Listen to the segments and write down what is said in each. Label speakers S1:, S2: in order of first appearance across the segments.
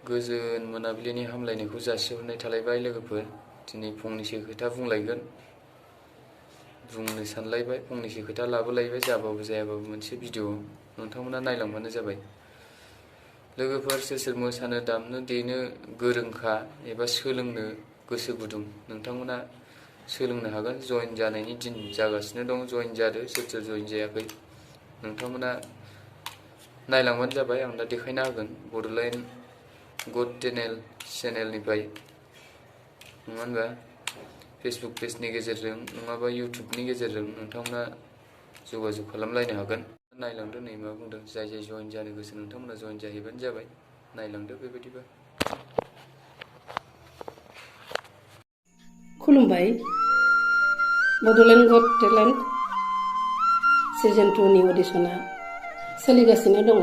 S1: गोजोन मोनाबिलिनि हामलायनायखौ जासिहरनाय थालायबाय लोगोफोर। दिनै फंनैसो खोथा बुंलायगोन, बुंनो सानलायबाय, फंनैसो खोथा लाबोलायबाय। जाबाबो जायाबाबो मोनसे भिडिअ नोंथांमोना नायलांबानो जाबाय। लोगोफोर सोर सोर मोसानो दामनो देनो गोरोंखा एबा सोलोंनो गोसो गुदुं नोंथांमोना सोलोंनो हागोन। जयेन जानायनि दिन जागासिनो दं, जयेन जादो। सोर सोर जयेन जायाखै नोंथांमोना नायलांबानो जाबाय। आं दा देखायना होगोन बड'लेण्ड गड चेनेलनिफ्राय, नङा होनबा? फेसबुक पेजनि गेजेरजों नङाबा इउटुबनि गेजेरजों नोंथांमोना जगाजग खालामलायनो हागोन। नायलांदो, नै मा बुंदों। जाय जाय जयेन जानो गोसो नोंथांमोना जयेन जाहैबानो जाबाय। नायलांदो बेबायदिबा।
S2: खुलुमबाय। बड'लेण्ड गड टेलेन्ट सिजन 2 नि अडिशना सोलिगासिनो दङ।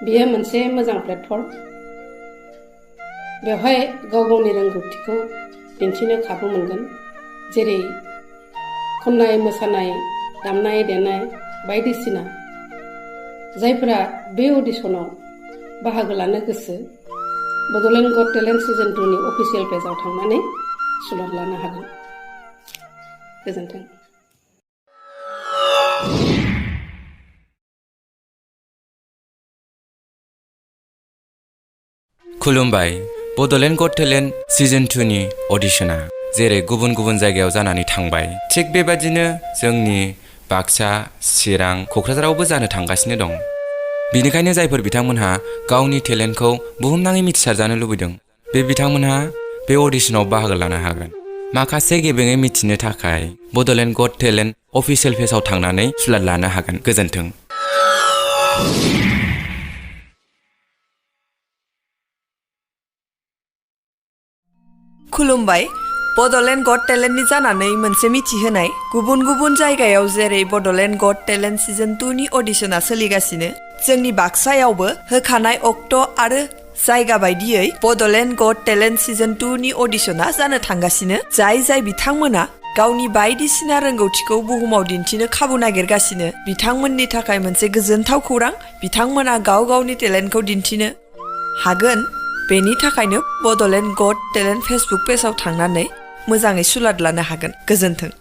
S2: बेयो मोनसे मोजां प्लेटफर्म। बेवहाय गाव गावनि रोंगौथिखौ दिन्थिनो खाबु मोनगोन, जेरै खन्नाय मोसानाय, दामनाय देनाय बायदिसिना। जायफोरा बे अडिशनाव बाहागो लानो गोसो, बड'लेण्ड गड टेलेन्ट सिजन 2 नि अफिसियेल पेजाव थांनानै सुलाद लानो हागोन। गोजोन्थों।
S3: खुलुमबाय। बड'लेण्ड गड टेलेन्ट सिजन 2 नि अडिशना जेरै गुबुन गुबुन जायगायाव जानानै थांबाय, थिग बेबादिनो जोंनि बाक्सा, चिरां, क'क्राझारावबो जानो थांगासिनो दं। बेनिखायनो जायफोर बिथांमोनहा गावनि टेलेन्टखौ बुहुमनाङै मिथिसारजानो लुबैदों, बे बिथांमोनहा बे अडिशनाव बाहागो लानो हागोन। माखासे गेबेङै मिथिनो थाखाय बड'लेण्ड गड टेलेन्ट अफिसियेल पेजाव थांनानै सुलाद लानो हागोन। गोजोन्थों।
S4: खुलुमबाय। बड'लेण्ड गड टेलेन्टनि जानानै मोनसे मिथिहोनाय, गुबुन गुबुन जायगायाव जेरै बड'लेण्ड गड टेलेन्ट सिजन 2 नि अडिशना सोलिगासिनो, जोंनि बाक्सायावबो होखानाय अक्ट' आरो जायगा बायदियै बड'लेण्ड गड टेलेन्ट सिजन 2 नि अडिशना जानो थांगासिनो। जाय जाय बिथांमोना गावनि बायदिसिना रोंगौथिखौ बुहुमाव दिन्थिनो खाबु नागिरगासिनो, बिथांमोननि थाखाय मोनसे गोजोनथाव खौरां। बिथांमोना गाव गावनि टेलेन्टखौ दिन्थिनो हागोन। बेनि थाखायनो बड'लेण्ड गड टेलेन्ट फेसबुक पेजाव थांनानै मोजाङै सुलाद लानो हागोन। गोजोन्थों।